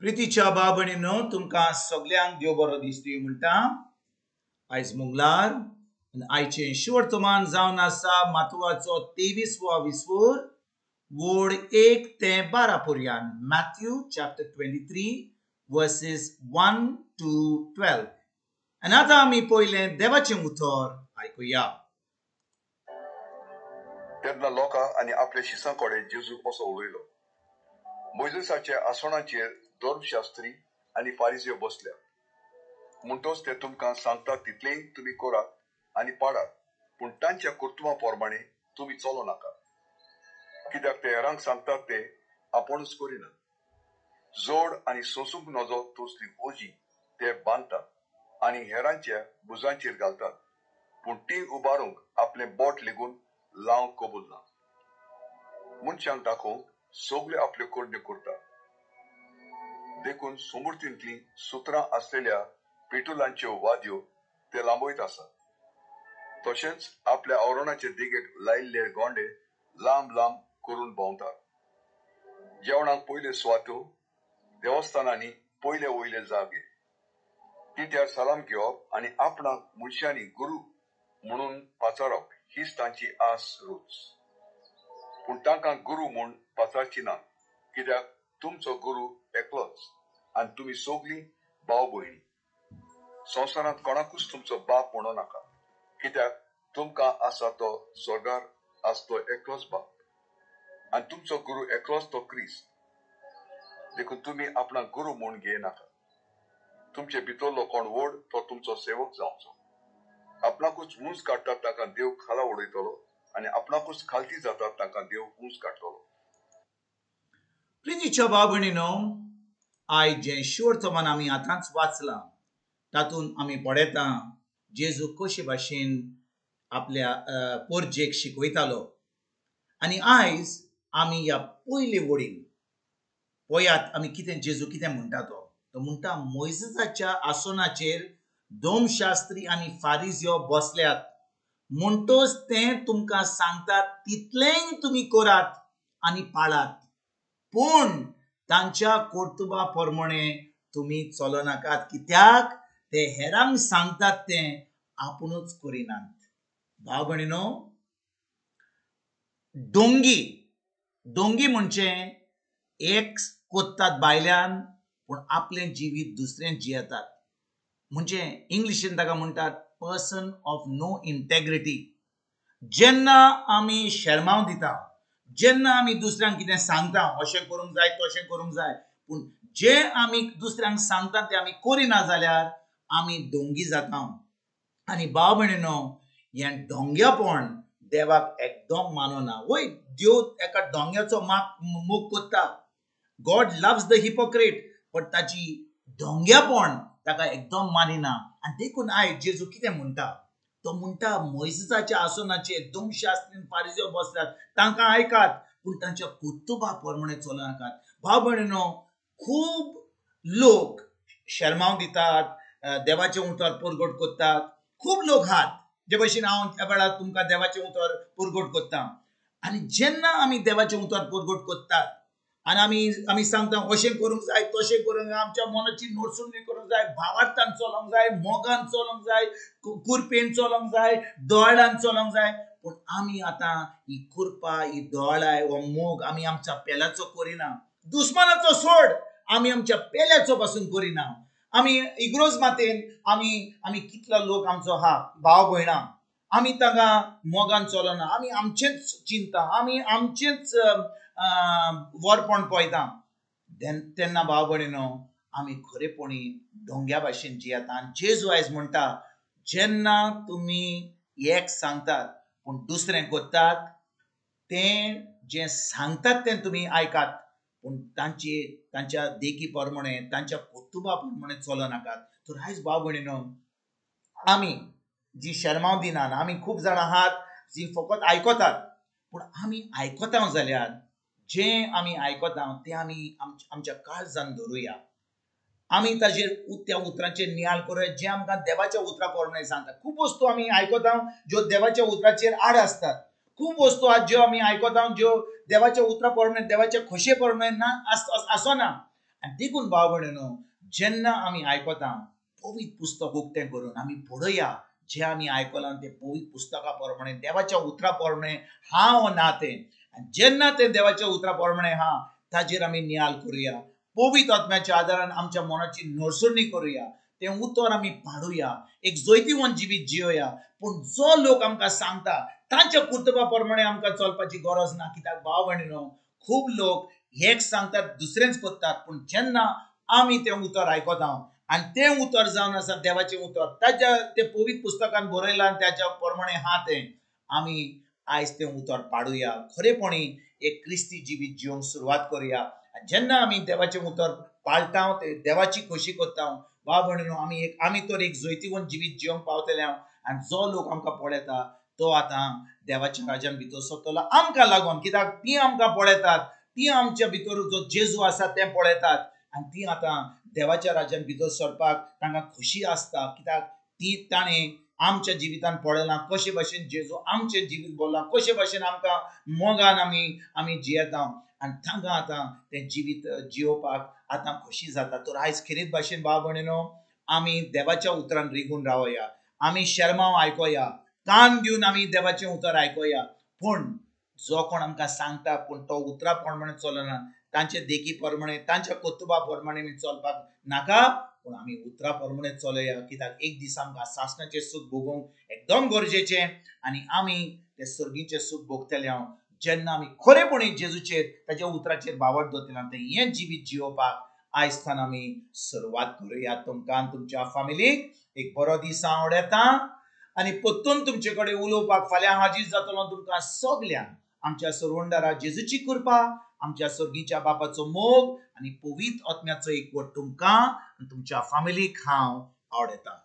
प्रितीच्या भाव भयणीनो, तुमकां सगल्यांक देव बरो दिसती म्हणटा. आयज मंगळार आनी आयचें शिवर्तमान जावन आसा मातुवाचो 23 वो विस्वोर वोड 1 ते 12 पर्यान. Matthew chapter 23 verses 1 to 12. आनी आतां आमी पयलें देवाचें उतर आयकुया. तेन्ना लोकां आनी आपल्या शिसां कडेन जेजू असो उलयलो, मोयजेसाच्या आसणाचेर धर्मशास्त्री आनी फारिजियो बसल्या, म्हणटच ते तुमकां सांगतात तितलेंय तुमी करात आनी पाडात, पूण तांच्या कर्तुबां प्रमाणे तुमी चलो नाका, कित्याक ते हेरांक सांगतात ते आपूणच करिनात. जोड आनी सोंसूंक नजो तसली ओजी ते बांदतात आनी हेरांच्या भुजांचेर घालतात, पूण ती उबारूंक आपलें बोट लेगून लावंक कबूल ना. मनशांक दाखोवंक सगल्यो आपल्यो करण्यो करतात. देखून सुमूर्तींतलीं सुत्रां आसलेल्या पेटुलांच्यो वाद्यो ते लांबयत आसात. तशेंच आपल्या आवरणाचे देगेक लायिल्ले गोंडे लांब लांब करून भोंवतात. जेवणाक पयल्यो सुवातो, देवस्थानांनी पयले वयले जागे, तिठ्यार सलाम घेवप आनी आपणाक मनशांनी गुरू म्हणून पाचारप हीच तांची आस रूच. पूण तांकां गुरू म्हूण पाचारची ना, कित्याक तुमचो गुरू एकलोच आनी तुमी सगलीं भाव भयणी. संवसारांत कोणाकूच तुमचो बाप म्हणो नाका, कित्याक तुमकां आसा तो स्वर्गार आसतो एकलोच बाप, आनी तुमचो गुरू एकलोच तो क्रिस्त. देखून तुमी आपणाक गुरू म्हूण घेयनाका. तुमचे भितरलो कोण व्हड तो तुमचो सेवक जावचो. आपणाकूच ऊंच काडटात तांकां देव खाला उडयतलो आनी आपणाकूच खालती जातात तांकां देव ऊंच काडटलो. प्रितीच्या भाव भयणीनो, आयज जें शिवर्तमान आमी आतांच वाचलां तातूंत आमी पळयता जेजू कशे भाशेन आपल्या पोरजेक शिकयतालो. आनी आयज आमी ह्या पयले वडीन पळयात आमी कितें जेजू कितें म्हणटा. तो तो म्हणटा मोयजेसाच्या आसनाचेर धर्मशास्त्री आनी फारिजियो बसल्यात, म्हणटच ते तुमकां सांगतात तितलेंय तुमी करात आनी पाळात, पूण तांच्या कर्तुबा प्रमाणे तुमी चलनाकात, कित्याक ते हेरांक सांगतात तें आपुणूच करिनात. भाव भयणीनो, डोंगी डोंगी म्हणजे एक कोत्तात बायल्यान पूण आपलें जिवीत दुसरें जियेतात. म्हणजे इंग्लिशीन ताका म्हणटात पर्सन ऑफ नो इंटेग्रिटी. जेन्ना आमी शेरमांव दिता, जेन्ना आमी दुसऱ्यांक कितें सांगता अशें करूंक जाय तशें करूंक जाय, पूण जें आमी दुसऱ्यांक सांगता तें आमी करिना जाल्यार आमी डोंगी जाता. आनी भाव भयणीनो, हें डोंग्यापण देवाक एकदम मानना. वय, देव एका डोंग्याचो मोग करता. गॉड लव्स the hypocrite, पण ताची डोंग्यापण ताका एकदम मानिना. आनी देखून आयज जेजू कितें म्हणटा, तो म्हणटा मोयजेसाच्या आसनाचेर धर्मशास्त्री फारिजियो बसल्यात तांकां आयकात, पूण तांच्या कर्तुबा प्रमाणे चलनाकात. भाव भयणीनो, खूब लोक शेरमांव दितात, देवाचें उतर परगट करतात. खूब लोक आहात जे भशेन हांव त्या वेळार तुमकां देवाचें उतर परगट करता. आनी जेन्ना आमी देवाचें उतर परगट करतात आनी आमी आमी सांगता अशें करूंक जाय तशें करूंक जाय, आमच्या मनाची नोटसुणी करूंक जाय, भावार्थान चलोंक जाय, मोगान चलोंक जाय, कुरपेन चलोंक जाय, दोळ्यान चलोंक जाय, पूण आमी आतां ही कुरपा, ही दोळाय, हो मोग आमी आमच्या पेल्याचो करिना. दुस्मानाचो सोड, आमी आमच्या पेल्याचो पासून करिना. आमी इग्रोज मातेन आमी आमी कितलो लोक आमचो आहा भाव भयणां, आमी तांकां मोगान चलना, आमी आमचेंच चिंता, आमी आमचेंच वरपण पळयता. तेन्ना भाव भयणीनो, आमी खरेपणी डोंग्या भाशेन जियेता. आनी जेजू आयज म्हणटा जेन्ना तुमी एक सांगतात पूण दुसरें करतात, तें जें सांगतात तें तुमी आयकात, पूण तांची तांच्या देखी प्रमाणे तांच्या कर्तुबा प्रमाणे चलनाकात. तर आयज भाव भयणीनो, आमी जी शेरमांव दिनात, आमी खूब जाणां आहात जी फकत आयकतात, पूण आमी आयकता जाल्यार जें आमी आयकता तें आमी आमच्या काळजान धरुया. आमी ताजेर त्या उतरांचेर नियाळ करुया जें आमकां देवाच्या उतरा प्रमाणे सांगता. खूब वस्तू आमी आयकता ज्यो देवाच्या उतराचेर आड आसतात. खूब वस्तू आहात ज्यो आमी आयकता ज्यो देवाच्या उतरा प्रमाणे, देवाच्या खोशये प्रमाणे ना आसना. आनी देखून भाव भयणीनो, जेन्ना आमी आयकता पवित्र पुस्तक उक्तें करून आमी पळोवया जें आमी आयकलां तें पवित्र पुस्तका प्रमाणे, देवाच्या उतरा प्रमाणे हा वो ना तें. आनी जेन्ना तें देवाच्या उतरा प्रमाणे हा ताजेर आमी नियाल करुया, पवित्र आत्म्याच्या आदारान आमच्या मनाची नरसुणी करुया, तें उतर आमी पाडुया, एक जैतिवंत जिवीत जियोया. पूण जो लोक आमकां सांगता तांच्या कर्तुबा प्रमाणे आमकां चलपाची गरज ना. कित्याक भाव भयणीनो, खूब लोक एक सांगतात दुसरेंच करतात. पूण जेन्ना आमी तें उतर आयकता आनी तें उतर जावन आसा देवाचें उतर, ताच्या तें पवित्र पुस्तकान बरयलां आनी ताच्या प्रमाणे आहा तें, आमी आयज तें उतर पाडुया, खरेपणी एक क्रिस्ती जिवीत जिवंक सुरवात करुया. आनी जेन्ना आमी देवाचें उतर पाळटा, ते देवाची खोशी करता, भाव भयणीनो, आमी तर एक जैतिवंत जिवीत जिवंक पावतले. आनी जो लोक आमकां पळयता तो आतां देवाच्या राज्यान भितर सरतलो आमकां लागून. कित्याक ती आमकां पळयतात, ती आमच्या भितर जो जेजू आसा तें पळयतात आनी ती आतां देवाच्या राज्यान भितर सरपाक तांकां खोशी आसता. कित्याक ती ताणें आमच्या जिवितान पळयलां कशे भाशेन जेजू आमचें जिवीत बोल्लां, कशे भाशेन आमकां मोगान आमी जियेता आनी तांकां आतां तें जिवीत जियोवपाक आतां खोशी जाता. तर आयज खेरीत भाशेन भाव भयणीनो, आमी देवाच्या उतरान रिगून रावया, आमी शेर्मांव आयकोया, कान दिवन आमी देवाचें उतर आयकोया. पूण जो कोण आमकां सांगता पूण तो उतरा प्रमाणे चलना, तांचे देखी प्रमाणे, तांच्या कर्तुबा प्रमाणे आमी चलपाक नाका, पूण आमी उतरा प्रमाणे चलया. कित्याक एक दीस आमकां सासणाचें सूख भोगूंक एकदम गरजेचें आनी आमी तें सर्गीचें सूख भोगतले हांव जेन्ना आमी खरेपणी जेजूचेर ताच्या उतराचेर बावट दवरतले. तें हें जिवीत जियोवपाक आयज आमी सुरवात करुया. तुमकां आनी तुमच्या फामिलीक एक बरो दीस हांव आवडटा आनी परतून तुमचे कडेन उलोवपाक फाल्यां हाजीर जातलो. तुमकां सगल्यांक आमच्या सरवंडारा जेजूची कृपा, आमच्या सर्गीच्या बापाचो मोग आनी पवित्र आत्म्याचो एकवट तुमकां आनी तुमच्या फामिलीक हांव आवडटा.